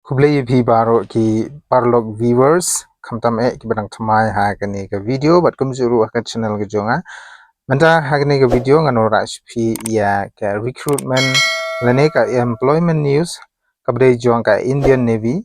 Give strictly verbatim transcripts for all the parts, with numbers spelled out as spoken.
Khublei ïa phi baroh ki paralok viewers, khamtam eh kiba dang thymmai ha kane ka video bad kumjuh ruh ha ka channel ka jong nga. Mynta ha kane ka video ngan wanrah sha phi ïa ka recruitment lane ka employment news kaba dei jong ka Indian Navy,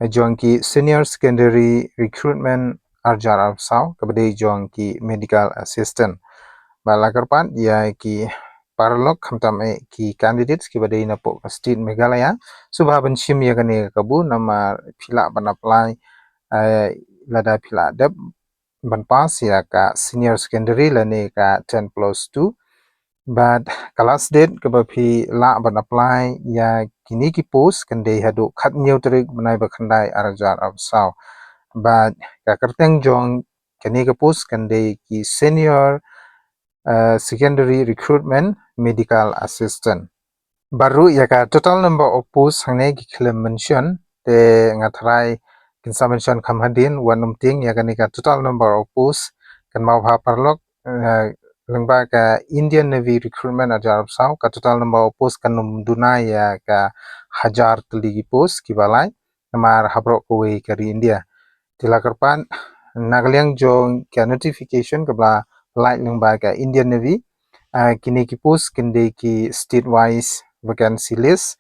jong ki Senior Secondary Recruitment arjar arphew saw, kaba dei jong ki Medical Assistant. Bad la kyrpad ïa ki paralok khamtam eh ki candidates kiba dei napoh ka state Meghalaya, sngewbha ban shim ïa kane ka kabu namar phi lah ban apply, eh, lada phi lah dep ban pass ïa ka Senior Secondary lane ka ten plus two. Bad ka last date kaba phi lah ban apply ïa kine ki post kan dei haduh khathynñiew tarik bnai ba khyndai arhajar arphew saw. Bad ka kyrteng jong kane ka post kan dei ki Senior, eh, Secondary Recruitment Medical Assistant. Bad ruh ïa ka total number of post hangne ki khlem mention, te nga tharai kin sa mention kham hadien, wat nym tieng, ïa kane ka total number of post kan mawbha paralok, eh, lyngba ka Indian Navy Recruitment arjar arphew saw, ka total number of post kan nym duna ïa ka hajar tylli ki post kiba lait namar ha baroh kawei ka ri India. Te la kyrpad na ka liang jong ka notification kaba la lait lyngba ka Indian Navy, ah, kine ki post kin dei ki state wise vacancy list.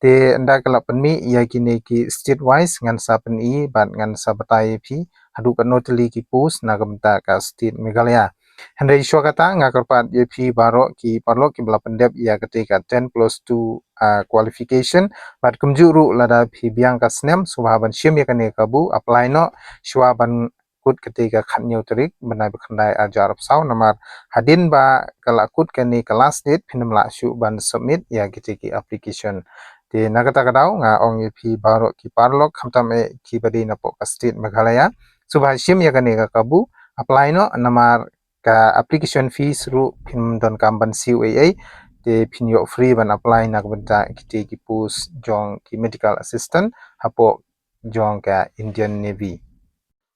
Te ynda ka la pynmih ïa kine ki state wise ngan sa pyni bad ngan sa batai ïa phi haduh katno tylli ki post na ka bynta ka state Meghalaya. Hynrei shuwa kata nga kyrpad ïa phi baroh ki paralok kiba la pyndep ïa katei ka ten plus two, ah, qualification. Bad kumjuh ruh lada phi biang ka snem, sngewbha ban shim ïa kane ka kabu, apply noh shuwa ban kut katei ka khathynñiew tarik bnai ba khyndai arhajar arphew saw namar hadien ba ka la kut kane ka last date phin nym lah shuh ban submit ïa kitei ki application. Te na kata ka daw nga ong ïa phi baroh ki paralok khamtam eh kiba dei napoh ka state Meghalaya, sngewbha shim ïa kane ka kabu, apply noh namar ka application fees ruh phim donkam ban siew ei ei, te phin ïoh free ban apply na ka bynta kitei ki post jong ki medical assistant hapoh jong ka Indian Navy.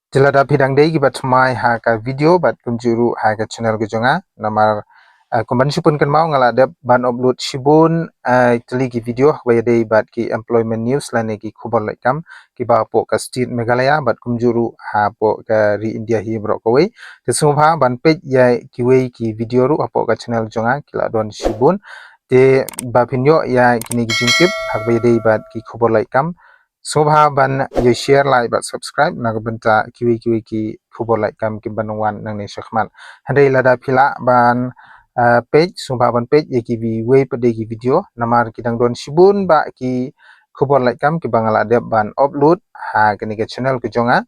Te lada phi dang dei kiba thymmai ha ka video bad kumjuh ruh ha ka channel ka jong nga namar, eh, kum ban shu pynkynmaw nga la dep ban upload shibun, eh, tylli ki video ha kaba ïadei bad ki employment news lane ki khubor lait kam kiba hapoh ka state Meghalaya bad kumjuh ruh hapoh ka ri India hi baroh kawei. Te sngewbha ban peit ïa kiwei ki video ruh hapoh ka channel jong nga, ki la don shibun. Te ba phin ïoh ïa kine ki jingtip ha kaba ïadei bad ki khubor lait kam, sngewbha ban ïa share, like bad subscribe na ka bynta kiwei kiwei ki khubor lait kam kiban wan nangne shakhmat. Hynrei lada phi lah ban, ah, peit, sngewbha ban peit ïa kiwei pat de ki video namar ki dang don shibun bah ki khubor lait kam kiba nga la dep ban upload ha kane ka channel ka jong nga,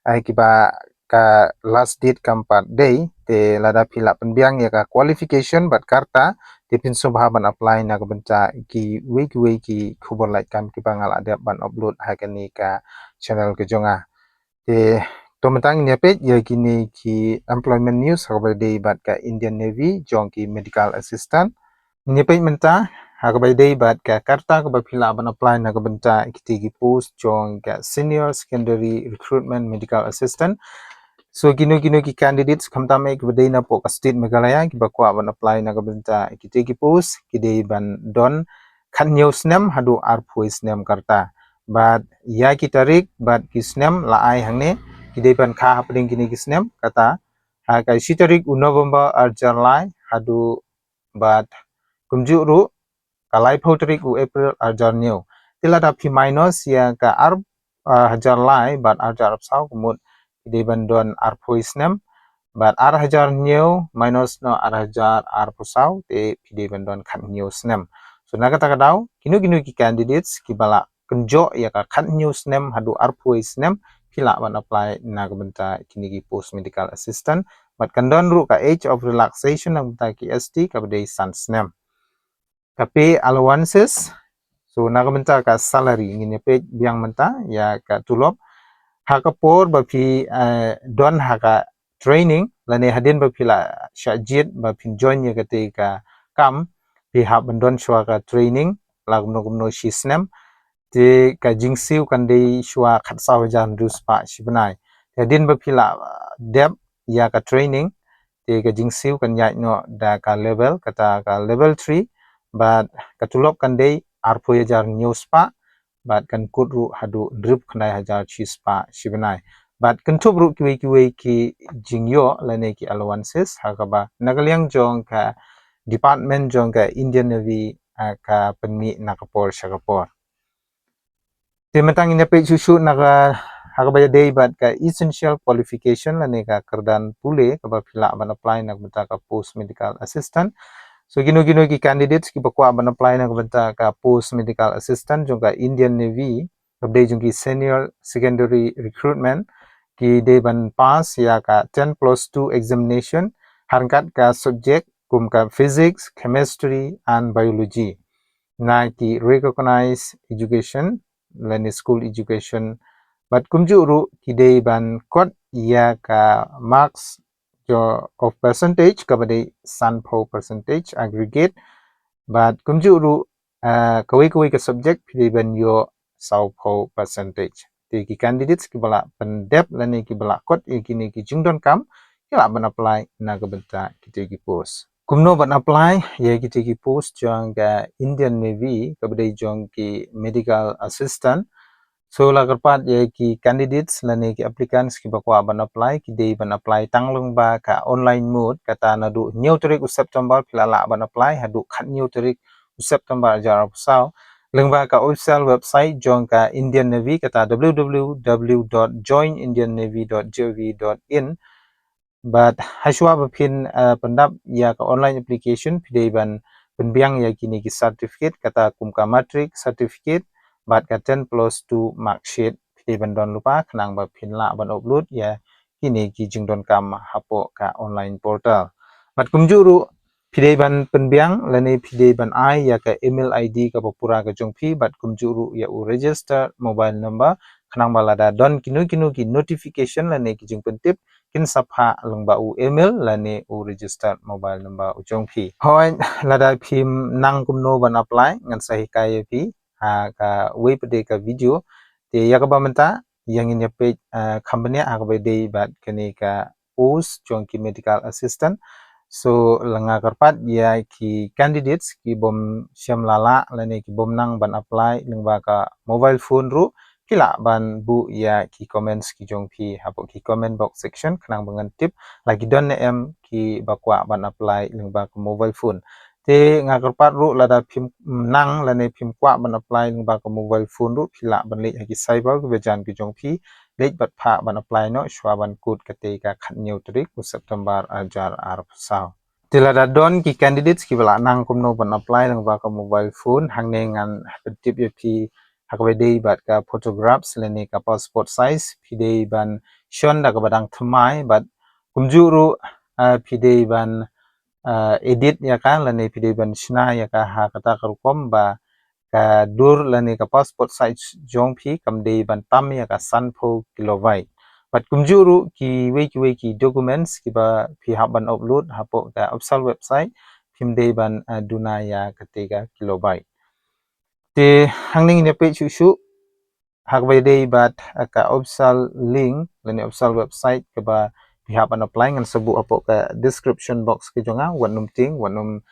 eh, kiba ka last date kam pat dei. Te lada phi lah pynbiang ïa ka qualification bad ka rta, te phin sngewbha ban apply na ka bynta kiwei kiwei ki khubor lait kam kiba nga la dep ban upload ha kane ka channel ka jong nga. Te to mynta ngin ïa peit ïa kine ki employment news ha kaba dei bad ka Indian Navy jong ki medical assistant. Ngin ïa peit mynta ha kaba dei bad ka, ka rta kaba phi lah ban apply na ka bynta kitei ki post jong ka Senior Secondary Recruitment Medical Assistant. So kino kino ki candidates khamtam eh kiba dei napoh ka state Meghalaya kiba kwah ban apply na ka bynta kitei ki post, ki dei ban don khathynñiew snem haduh arphew snem ka rta. Bad ïa ki tarik bad ki snem la ai hangne, ki dei ban kha hapdeng kine ki snem, kata ha ka shi tarik u November arhajar lai haduh bad kumjuh ruh ka laiphew tarik u April arhajar hynñiew. Te lada phi minus ïa ka ar, ah, hajar lai bad arhajar arphew saw, ka mut phi dei ban don arphew snem, bad arhajar hynñiew minus noh arhajar arphew saw, te phi dei ban don khathynñiew snem. So na kata ka daw kino kino ki candidates kiba la kynjoh ïa ka khathynñiew snem haduh arphew snem, phi lah ban apply na ka bynta kine ki post medical assistant. Bad kan don ruh ka age of relaxation na ka bynta ki S T kaba dei san snem. Ka pay allowances, so na ka bynta ka salary, ngin ïa peit biang mynta ïa ka tulop. Ha ka por ba phi, eh, don ha ka training lane hadien ba phi la shah jied ba phin join ïa katei ka kam, phi hap ban don shuwa ka training la kumno kumno shi snem. Te ka jingsiew kan dei shuwa khatsaw hajar hynriew spah shi bnai. Te hadien ba phi la, ah, dep ïa ka training, te ka jingsiew kan ïaid noh da ka level, kata ka level three, bad ka tulop kan dei arphew hajar hynñiew spah, bad kan kut ruh haduh hynriewphew khyndai hajar shispah shibnai. Bad kynthup ruh kiwei kiwei ki jingïoh lane ki allowances ha kaba na ka liang jong ka department jong ka Indian Navy, ah, ka pynmih na ka por sha ka por. Te mynta ngin ïa peit shuh shuh na ka, ha kaba ïadei bad ka essential qualification lane ka kyrdan pule kaba phi lah ban apply na ka bynta ka post medical assistant. So kino kino ki candidates kiba kwah ban apply na ka bynta ka post medical assistant jong ka Indian Navy, kaba dei jong ki senior secondary recruitment, ki dei ban pass ïa ka ten plus two examination ha ryngkat ka subject kum ka physics, chemistry and biology na ki recognized education lane school education. Bad kumjuh ruh ki dei ban kot ïa ka marks of percentage kaba dei sanphew percentage aggregate. Bad kumjuh ruh, ah, kawei kawei ka subject phi dei ban ïoh sawphew percentage. Te ki candidates kiba lah pyndep lane kiba lah kot ïa kine ki jingdonkam ki lah ban apply na ka bynta kito ki post. Kumno ban apply ïa kito ki post jong ka Indian Navy kaba dei jong ki medical assistant? So la kyrpad ïa ki candidates lane ki applicants kiba kwah ban apply ki dei ban apply tang lyngba ka online mode, kata naduh hynñiew tarik u September phi la lah ban apply haduh khathynñiew tarik u September arhajar arphew saw, lyngba ka official website jong ka Indian Navy, kata w w w dot join indian navy dot g o v dot in. Bad hashwa ba phin, eh, pyndap ïa ka online application phi dei ban pynbiang ïa kine ki certificate, kata kum ka matric certificate bad ka ten plus two mark sheet phi dei ban don lypa khnang ba phin lah ban upload ïa kine ki jingdonkam hapoh ka online portal. Bad kumjuh ruh phi dei ban pynbiang lane phi dei ban ai ïa ka email I D kaba pura ka jong phi bad kumjuh ruh ïa u registered mobile number khnang ba lada don kino kino ki notification lane ki jingpyntip kin sa phah lyngba u email lane u registered mobile number u jong phi. Hooid, lada phim nang kumno ban apply ngan sa hikai ïa phi ha kawei pat de ka video. Te ïa kaba mynta ïa ngin ïa peit, eh, kham bniah ha kaba dei bad kane ka post jong ki medical assistant. So la nga kyrpad ïa ki candidates ki bym shym la lah lane ki bym nang ban apply lyngba ka mobile phone ruh, phi lah ban buh ïa ki comments ki jong phi hapoh ki comment box section khnang ba ngan tip la ki don ne em kiba kwah ban apply lyngba ka mobile phone. Te nga kyrpad ruh lada phim nang lane phim kwah ban apply lyngba ka mobile phone ruh phi lah ban leit ha ki cyber kiba jan ki jong phi, leit bad phah ban apply noh shuwa ban kut kata ka khathynñiew tarik u September arhajar arphew saw. Te lada don ki candidates kiba lah nang kumno ban apply lyngba ka mobile phone, hangne ngan pyntip ïa phi ha kaba dei bad ka photographs lane ka passport size phi dei ban shon da kaba dang thymmai bad kumjuh ruh, ah, phi dei ban, ah, edit ïa ka lane phi dei ban shna ïa ka ha kata ka rukom ba ka dur lane ka passport size jong phi kam dei ban tam ïa ka sanphew kilobyte. Bad kumjuh ruh kiwei kiwei ki documents kiba phi hap ban upload hapoh ka official website phim dei ban, ah, duna ïa kata ka kilobyte. Te hangne ngin ïa peit shuh shuh ha kaba dei bad, ah, ka official link lane official website kaba phi hap ban apply ngan sa buh hapoh ka description box ka jong nga, wat nym tieng wat nym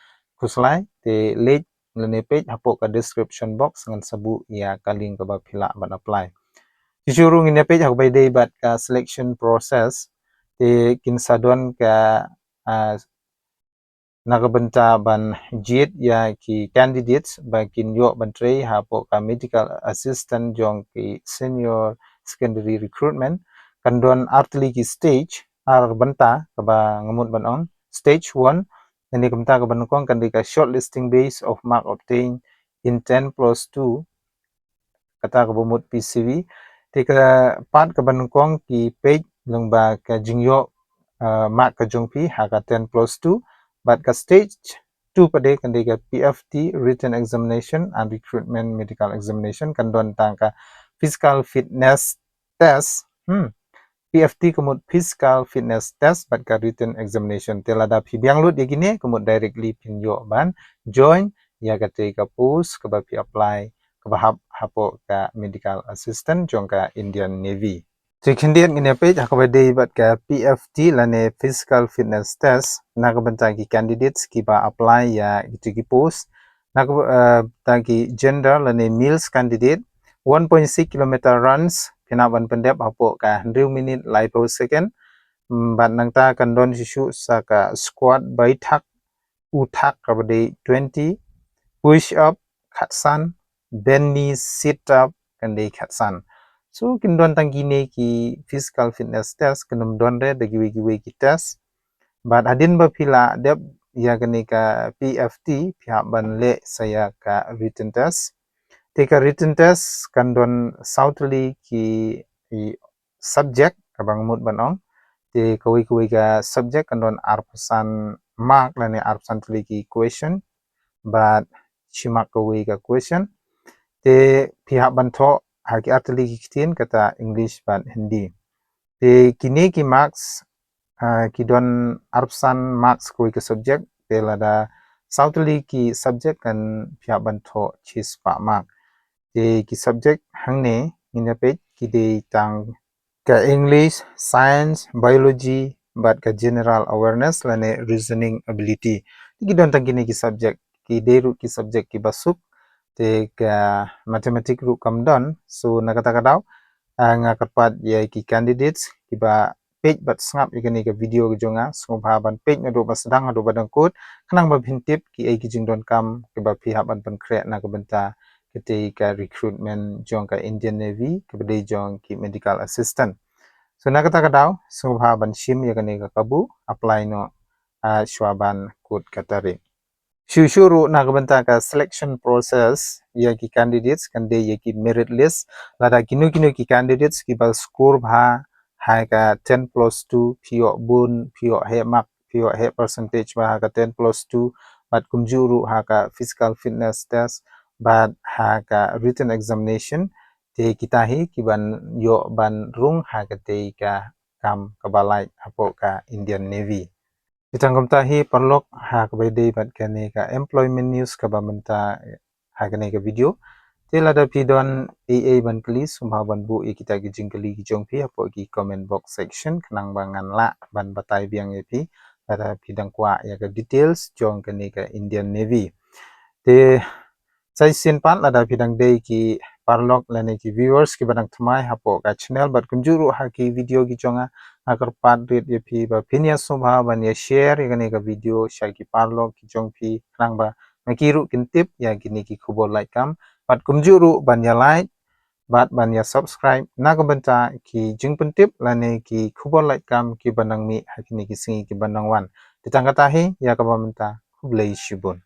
khuslai, te leit lane peit hapoh ka description box ngan sa buh ïa ka link kaba phi lah ban apply. Shuh shuh ruh ngin ïa peit ha kaba dei bad ka selection process, te kin sa don ka, ah, na ka bynta ban jied ïa ki candidates ba kin ïoh ban trei hapoh ka medical assistant jong ki senior secondary recruitment. Kan don artylli ki stage, ar bynta kaba nga mut ban ong. Stage one, kane ka bynta kaba nyngkong kan dei ka shortlisting based of mark obtained in ten plus two, kata kaba mut P C V. Te ka part kaba nyngkong ki peit lyngba ka jingïoh, ah, mark ka jong phi ha ka ten plus two. Bad ka stage two pat de kan dei ka P F T, written examination and recruitment medical examination, kan don tang ka physical fitness test. Hmm. P F T ka mut physical fitness test bad ka written examination. Te lada phi biang lut ïa kine ka mut directly phin ïoh ban join ïa kata ka post kaba phi apply kaba hap hapoh ka medical assistant jong ka Indian Navy. Te khyndiat ngin ïa peit ha kaba dei bad ka P F T lane physical fitness test na ka bynta ki candidates kiba apply ïa kito ki post. Na ka, eh, bynta ki gender lane males candidate, one point six kilometer runs, phin hap ban pyndep hapoh ka hynriew minit laiphew second. Mm, bad nangta kan don shisha sa ka squat, bai thak, u thak kaba dei twenty, push up khatsan, bend knee, sit up kan dei khatsan. So kin don tang kine ki physical fitness test, kin ym don re da kiwei kiwei ki test. Bad hadien ba phi la dep ïa kane ka P F T, phi hap ban leh sa ïa ka written test. Te ka written test kan don saw tylli ki, i, subject kaba nga mut ban ong. Te kawei kawei ka subject kan don arphew san mark lane arphew san tylli ki question. Bad shi mark kawei ka question. Te phi hap ban thoh ha ki ar tylli ki ktien, kata English bad Hindi. Te kine ki marks, ah, ki don arphew san marks kawei ka subject. Te lada saw tylli ki subject kan phi hap ban thoh shispah mark. Te ki subject hangne ngin ïa peit ki dei tang ka English, Science, Biology, bad ka General Awareness lane Reasoning Ability. Te ki don tang kine ki subject, ki dei ruh ki subject kiba suk. Te ka Mathematics ruh kam don. So na kata ka daw, ah, nga kyrpad ïa ki candidates kiba peit bad sngap ïa kane ka video ka jong nga, sngewbha ban peit naduh ba sdang haduh ba dang kut, khnang ba phin tip kiei ki jingdonkam kiba phi hap ban pynkhreh na ka bynta katei ka recruitment jong ka Indian Navy, kaba dei jong ki medical assistant. So na kata ka daw, sngewbha ban shim ïa kane ka kabu, apply noh, ah, shwa ban kut ka tarik. Shuh shuh ruh na ka bynta ka selection process ïa ki candidates kan dei ïa ki merit list. Lada kino kino ki candidates kiba score bha ha ka ten plus two, phi ïoh bun, phi ïoh heh mark, phi ïoh heh percentage bha ha ka ten plus two, bad kumjuh ruh ha ka physical fitness test, bad ha ka written examination. Te kita hi kiban ïoh ban rung ha katei ka kam kaba lait hapoh ka Indian Navy. Te tang kumta hi paralok, ha kaba ïadei bad kane ka employment news kaba mynta ha kane ka video. Te lada phi don ei ei ban kylli, sngewbha ban buh ïa kita ki jingkylli ki jong phi hapoh ki comment box section, khnang ba ngan lah ban batai biang ïa phi lada phi dang kwah ïa ka details jong kane ka Indian Navy. Te sa shisien pat, lada phi dang dei ki paralok lane ki viewers kiba dang thymmai hapoh ka channel bad kumjuh ruh ha ki video ki jong nga, nga kyrpad rit ïa phi ba phin ïa sngewbha ban ïa share ïa kane ka video sha ki paralok ki jong phi, khnang ba ma ki ruh kin tip ïa kine ki khubor lait kam, bad kumjuh ruh ban ïa like bad ban ïa subscribe na ka bynta ki jingpyntip lane ki khubor lait kam kiba nang mih ha kine ki sngi kiba nang wan. Te tang kata hi, ïa kaba mynta, khublei shibun.